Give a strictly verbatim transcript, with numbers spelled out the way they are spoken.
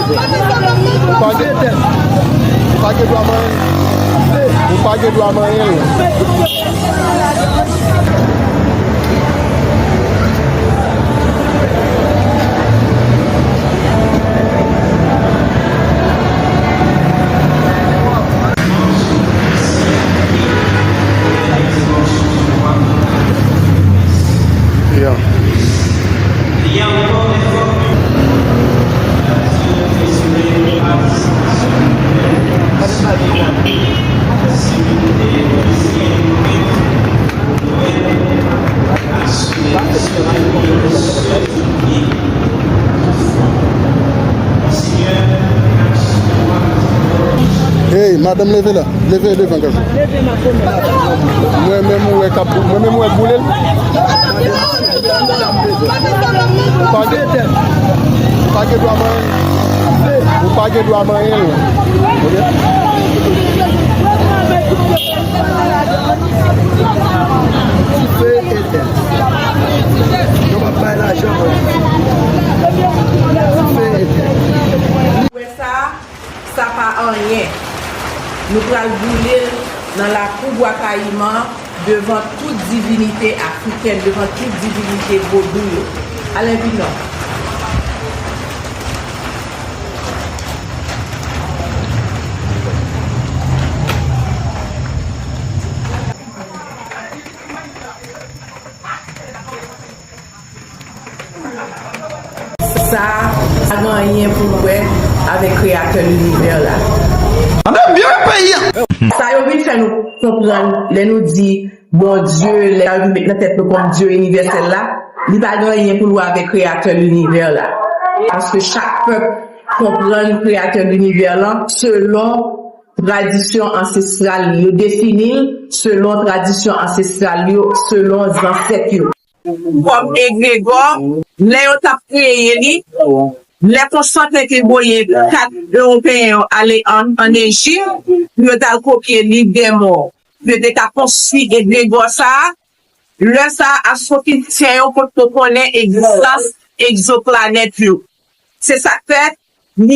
Ou pa gen, ou pa gen dwa manyen l. Ou pa gen dwa manyen l. Yeah. Hey, madanm, leve la. Leve devan gaz la. Mwen menm ou wè k ap, mwen menm ou wè k boule l. Ou pa gen, ou pa gen dwa manyen. Ou pa gen dwa manyen. Oke? Dife etèn. Yo p ap bay lajan. Dife etèn. Wè sa, sa pa anyen. Nou pral boule l nan lakou Bwa Kayiman, devan tout divinite afrikèn, devan tout divinite vodou yo. Alen vin non. Sa, sa pa gen anyen pou l wè avèk Kreyatè linivè la. Ann byen peyi a! Sa yo vin fè nou konprann lè nou di Bondye, lè yo vin met nan tèt nou kòm Dye inivèsèl la, li pa gen anyen pou l wè avèk Kreyatè linivè la. Paske chak pèp konprann Kreyatè linivè la selon tradisyon ansestral li. Yo defini l selon tradisyon ansestral yo, selon zansèt yo. Kòm egregò, lè yo t ap kreye li, lè Konstanten te voye kat Ewopeyen yo ale ann, ann Ejip, pou yo t al kopye Liv dè Mò, pou yo te ka konstwi egregò sa a, lè sa a, astwofizisyen yo potko konnen egzistans egzoplanèt yo. Se sa k fè, li